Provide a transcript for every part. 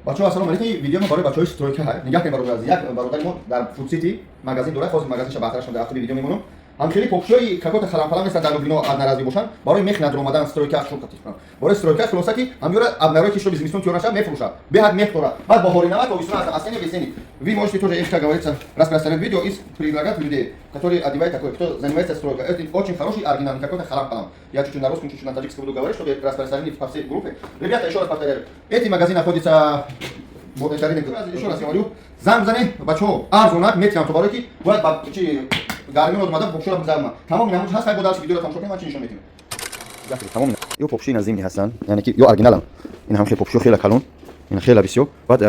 Бачаҳо, ассалому алайкум. Видео мо барои бачаҳои стройка ҳай. Нигаҳ кунед, бародар азиз. Як бародари мо дар Фудсити магазин дорад. Ҳозир магазинша баътарашон дар автоби видео мемонам. Ҳам хеле попшои какой-то халам-фалам нестанд, дар Люблино одноразовый бошанд. Барои мех надромадан стройка шур қатиф кунанд. Барои стройка, хулоса, ки ҳамёра обнарои ки шоби зимистон тиёр нашавад, мефурӯшад. Беҳад мех дорад. Баъд баҳори нава, тобистона ҳастанд. Осенний, весенний. Вы можете тоже их, как говорится, распространять видео и предлагать людей, которые одевают такое, кто занимается стройкой. Это очень хороший оригинал, не какой-то халам-палам. Я чуть-чуть на русском, чуть-чуть на таджикском буду говорить, чтобы распространили по всей группе. Ребята, еще раз повторяю, эти магазин находится вот это рынок. Еще раз говорю, занг бизанед, бачаҳо, арзонак метиҳам, то барое ки бояд ба чи гармиро омада попшоро бизанам. Тамоми намуд ҳаст, бо дарси видеоро тамошо кунем, ман чи нишон медиҳам. Тамоми ё попши ина зимний ҳастанд, яъне ки ё оригиналам. Ин ҳам хеле попшо хеле калон, ин хеле бисёр. Баъд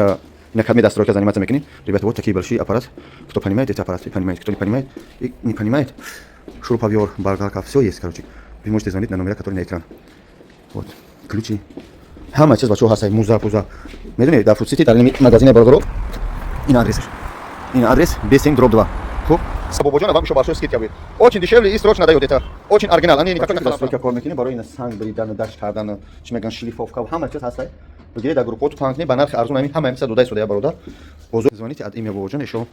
ина кадме дар стройка заниматься мекунем. Ребята, вот такие большие аппарат. Кто понимает, это аппарат, понимает. Кто не понимает, и не понимает. Шуруповер, болгарка, все есть, короче. Вы можете звонить на номера, которые на экран. Вот, ключи. Ҳама чиз, бачаҳо, ҳастай, муза пуза. Медонед, дар Фудсити, дар ин магазине, бародаро, ин адресаш. Ин адрес B7/2. Хуб, Бобоҷон вам еще большой скидка будет. Очень дешевле и срочно дает это. Очень оригинал. Они никакой стройка кор мекунем, барои ина санг бридан, дашт кардан, чӣ меган, шлифовка, ҳама чиз ҳастай. Бигиред, дар группҳо паҳн кунед, ба нархи арзон ҳамин ҳама чиз дода истода, бародар. Бозор, звоните от имя Бобоҷон, еще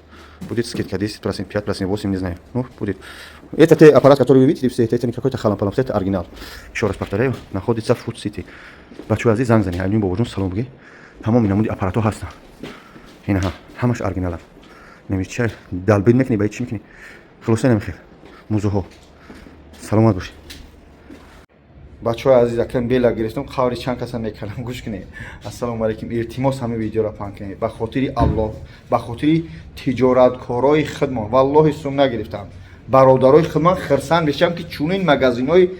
будет скидка 10%, 5%, 8, не знаю. Ну, будет. Это те аппарат, который вы видите, все это не какой-то халам-палам, это оригинал. Еще раз повторяю, находится в Food City. Бачаҳои азиз, занг занед, ҳамин Бобоҷон салом бигӣ. Тамоми намуди аппаратҳо ҳастанд. Инаҳа, ҳамаш оригиналанд. Намича долбить мекунӣ, ба чӣ мекунӣ? Хулоса, намехел. Музуҳо. Саломат бошед. Бачаҳои азиз, акрам бела гирифтам, қаври чанд каса мекардам, гӯш кунед. Ассалому алайкум, илтимос, ҳамин видеоро паҳн кунед. Ба хотири Аллоҳ, ба хотири тиҷораткорои худмон, валлоҳи, сум нагирифтам. Бародарои худмон хирсанд мешавам, ки чунин магазинҳои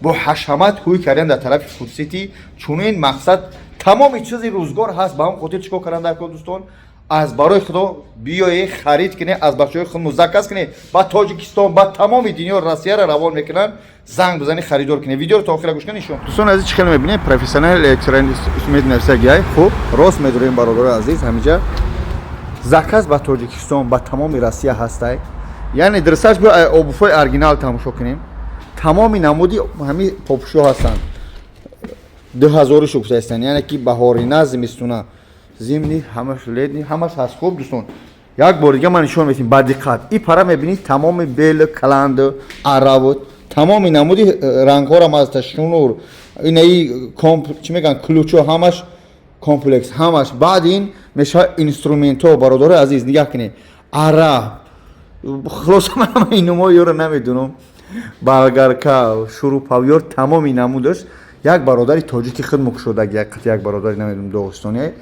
бо ҳашамат ҳуй кардан дар тарафи Фудсити, чунин мақсад тамоми чизи рӯзгор ҳаст. Ба ҳам хотир чӣ кор кардан дар кор, дӯстон? Аз барои Худо биёе, харид кунед, аз бачаҳои худ заказ кунед, ба Тоҷикистон, ба тамоми дунё, Россияро равон мекунанд. Занг бизанед, харидор кунед. Видеоро то охира гӯш кунед, нишон. Дӯстони азиз, чӣ хеле мебинед, профессионал электроинструмент нависагиай. Хуб, рост медорем, бародарои азиз, ҳамиҷа заказ ба Тоҷикистон, ба тамоми Россия ҳастай. Яъне дурусташ, биё обувь ҳои оригинал тамошо кунем. Тамоми намуди ҳами попушҳо ҳастанд, 2000 шуксаистанд, яъне ки баҳорина, зимистуна, зимний, ҳамаш, летний, ҳамаш ҳаст. Хуб, дӯстон, як бор дига ман нишон медиҳем ба диққат. И пара мебинед, тамоми бел, каланд, аравот, тамоми намуди рангҳорам ҳаста, шнур, инаи комп, чӣ мегӯянд, ключ о, ҳамаш комплекс, ҳамаш. Баъд ин мешавад инструментҳо. Бародарои азиз, нигаҳ кунед, ара, хулоса, ман ҳама ин номҳои ёро намедунам, болгарка, шуруповёр, тамоми намудаш. Як бародари тоҷики худ мукшудаги, як бародари, намедунам, доғистони.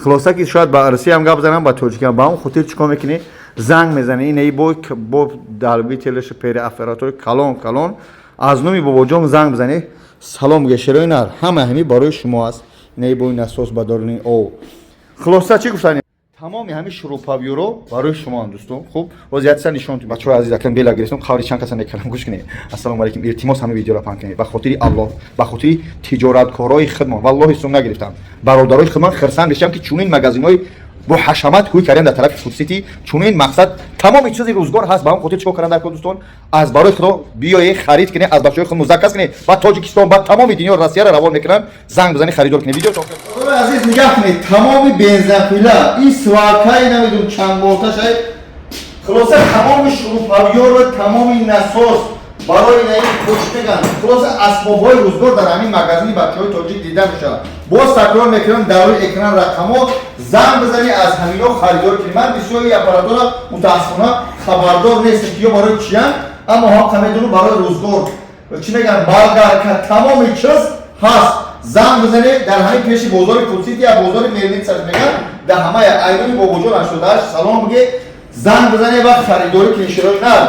Хулоса, ки шояд ба русиям гап занам, ба тоҷикиам. Ба он хотир чӣ кор мекунӣ? Занг мезанӣ, инаи бо долбитель аш, переоператори калон калон. Аз номи Бобоҷон занг бизанӣ, салом гешерои нар, ҳама ҳами барои шумо аст. Инаи бо насос бадорини о. Хулоса, чӣ гуфтани? Тамоми ҳами шуруповёр о барои шумоанд, дӯстон. Хуб, боз як чиза нишон. Бачаҳои азиз, акрам бела гирифтам, қаври чанд каса мекардам, гӯш кунед. Ассалому алайкум, илтимос, ҳамин видеоро паҳн кунед. Ба хотири Аллоҳ, ба хотири тиҷораткорои худмон, валлоҳи, сум нагирифтам. Бародарои худмон хирсанд мешавам, ки чунин магазинҳои бо ҳашамат ҳуй кардан дар тарафи Фудсити, чунин мақсад тамоми чизи рӯзгор ҳаст. Ба он хотир чӣ кор кардан дар кор, дӯстон? Аз барои Худо биёе, харид кунед, аз бачаҳои худ заказ кунед, ба Тоҷикистон, ба тамоми дунё, Россияро равон мекунанд. Занг бизанед, харидор кунед. Видео азиз, нигаҳ кунед, тамоми бензопила, ин сварка и, намедонам, чанд болташай. Хулоса, тамоми шуруповёр ро, тамоми насос барои ин хуш меган. Хулоса, асбобҳои рӯзгор дар ҳамин магазини бачаҳои тоҷик дида мешавад. Боз такрор мекунам, дар рӯи экран рақамҳо, занг бизанӣ, аз ҳамино харидор кунӣ. Ман бисёри аппаратора, мутаассифона, хабардор нестам, ки ё барои чиян, аммо ҳаққа медонам, барои рӯзгор, чӣ мегӯям, болгарка, тамоми чиз ҳаст. Занг бизанед, дар ҳамин пеши бозори Фудсити я бозори Мельница мегӯям, дар ҳамаи айнони Бобоҷон 88 салом биге, занг бизанед ва харидорӣ кунед. Широи нар,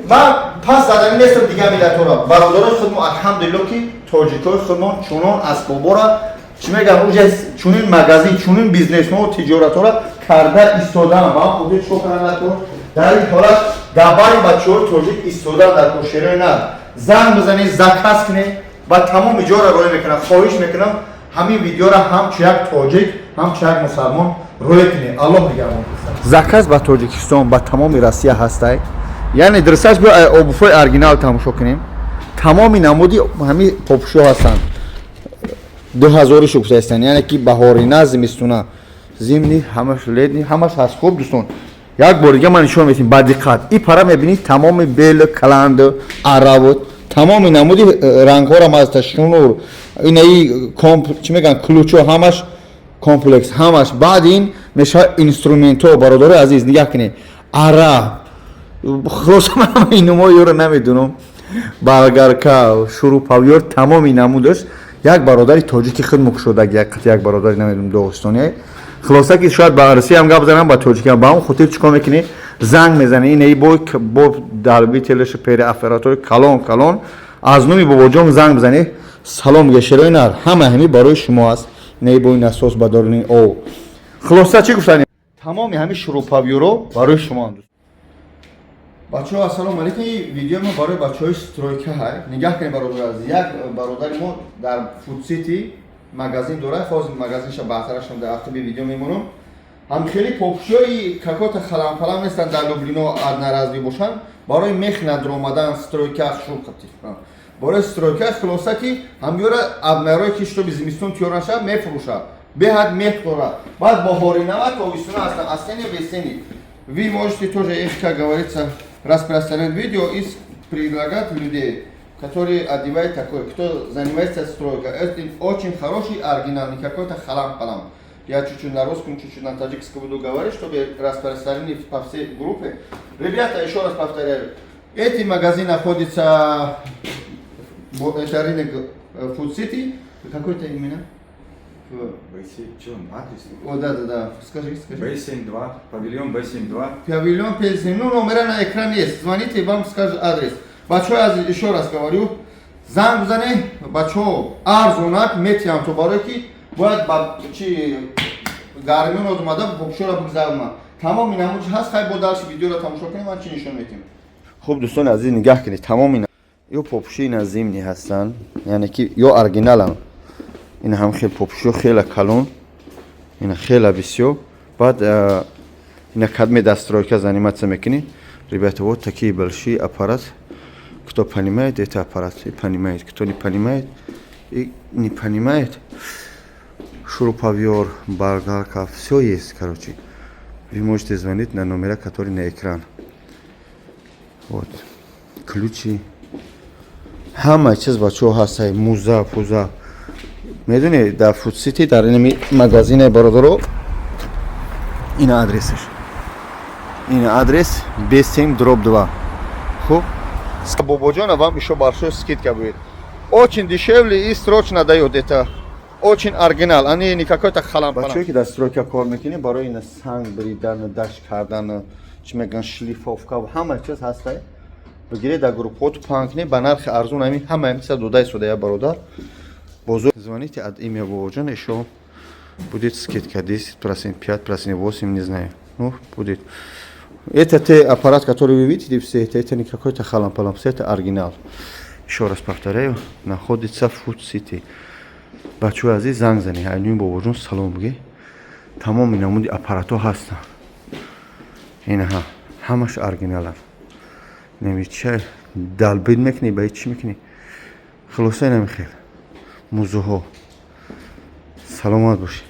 ман пас задани нестам дигар миллатҳоро, бародарои худмо. Алҳамдулилло, ки тоҷикои худмон чунон асбобора, чӣ мегӯям, уже чунин магазин, чунин бизнесҳо, тиҷоратҳоро карда истодаам. Ба ҳам хотир чикор кардан дар кор? Дар ин ҳолат дар бари бачаҳои тоҷик истодан дар кор. Шерои нар, занг бизанед, заказ кунед, ба тамоми ҷоро роя мекунам. Хоҳиш мекунам, ҳамин видеоро ҳамчу як тоҷик, ҳамчу як мусалмон роя кунед. Аллоҳ нигаҳбон. Заказ ба Тоҷикистон, ба тамоми Россия ҳастай. Яъне дурусташ, биё обувь ҳои оригинал тамошо кунем. Тамоми намуди ҳами попушҳо ҳастанд. 2000 шугуфтаистан, яъне ки баҳорина, зимистона, зимний, ҳамаш, летний, ҳамаш ҳаст. Хуб, дӯстон, як бор дига ман нишон медиҳем ба диққат. И пара мебинед, тамоми бел, каланд, аравот, тамоми намуди рангҳоро ҳаста, шнур, инаи комп, чӣ мегӯянд, ключо, ҳамаш комплекс, ҳамаш. Баъд ин мешавад инструментҳо. Бародари азиз, нигаҳ кунед, ара, хулоса, ман ҳама ин номҳои ёро намедунам, болгарка, шуруповёрт, тамоми намудаш. Як бародари тоҷики худ мукшодаг, як бародари, намедунам, доғистони. Хулоса, ки шояд ба русӣ ҳам гап занам, ба тоҷикӣ ҳам. Ба он хотир чӣ кор мекунӣ? Занг мезанӣ. Инаи бо долбитель аш, переоператори калон калон. Аз номи Бобоҷон занг бизанӣ, салом мега, шерои нар, ҳама ҳами барои шумо аст. Инаи бо насос бадорини о. Хулоса, чӣ гуфтанӣ? Тамоми ҳами шуруповёрт о барои шумо. Бачаҳо, ассалому алайкум. Ин видео мо барои бачаҳои стройка ҳай. Нигаҳ кунед, бародар азиз, як бародари мо дар Фудсити магазин дорад. Ҳозир магазинша баътарашам дар ақиби видео мемонам. Ҳам хеле попшиҳои какота халам-фалам нестанд, дар Люблино одноразовый бошанд, барои мех надромадан, стройка барои стройка. Хулоса, ки ҳамёра абнарое ки чтобы зимистон тиёр нашавад, мефурӯшад. Беҳад мех дорад. Баъд баҳоринава, тобистона ҳастанд, осенний, весенний. Вы можете тоже их, как говорится, распространять видео и предлагать людей, которые одевают такой, кто занимается стройкой. Это очень хороший оригинал, не какой-то халам-палам. Я чуть-чуть на русском, чуть-чуть на таджикском буду говорить, чтобы распространили по всей группе. Ребята, еще раз повторяю, эти магазин находится, вот это рынок Food City, какой-то именно? B7, что, адрес? О, да, скажи, скажи. B72, павильон B72. Павильон Пельсин. Ну, номера на экране есть. Звоните, вам скажут адрес. Бачо, еще раз говорю, занг бизане, бачо, арзонак метиҳам, то барое ки бояд ба чи гармион омада бокшора бигзарма. Тамоми намуд ҳаст. Хай, бо дальше видеоро тамошо кунем, ман чӣ нишон медиҳем. Хуб, дӯстони азиз, нигаҳ кунед, тамоми ё попуши ина зимний ҳастанд, яъне ки ё оригиналам. Ина ҳам хел попушиё, хела калон, ина хела бисёр. Баъд ина кадме дар стройка заниматься мекунӣ. Ребята, вот такие большие аппарат. Кто понимает это аппарат и понимает, кто не понимает и не понимает. Шуруповёрт, болгарка, все есть. Короче, вы можете звонить на номера, которые на экран. Вот ключи, ҳама чиз, бачаҳо, ҳастай, муза пуза медони, дар Фудсити, дар инами магазинаи бародаро. Ина адресаш, ина адрес B7/2. Хуб, Бобоҷона, вам еще большой скидка будет, очень дешевле и срочно дает. Это очень оригинал, они не какой-то халам. Бачаҳое ки дар стройка кор мекунем, барои ина санг бридан, дашт кардан, чӣ мегӯян, шлифовка, ҳама чиз ҳастай. Бигиред, дар группҳото паҳн кунед ба нархи арзон. Ҳамин ҳама ҳамин чиза дода истода я бародар бозор. Звоните от имя Бобоҷон, еще будет скидка 10%, 5%, 8, не знаю, ну, будет. Это те аппарат, который вы видите все, это не какой-то халам-палам, все это оригинал. Еще раз повторяю, находится в Food City. Бачаҳои азиз, занг занед, айнуи Бобоҷон салом бигӣ. Тамоми намуди аппаратҳо ҳастанд, инаҳа, ҳамаш оригиналанд. Неми ча долбить мекунӣ, ба чӣ мекунӣ, хулоса, инами хел музуҳо. Саломат бошед.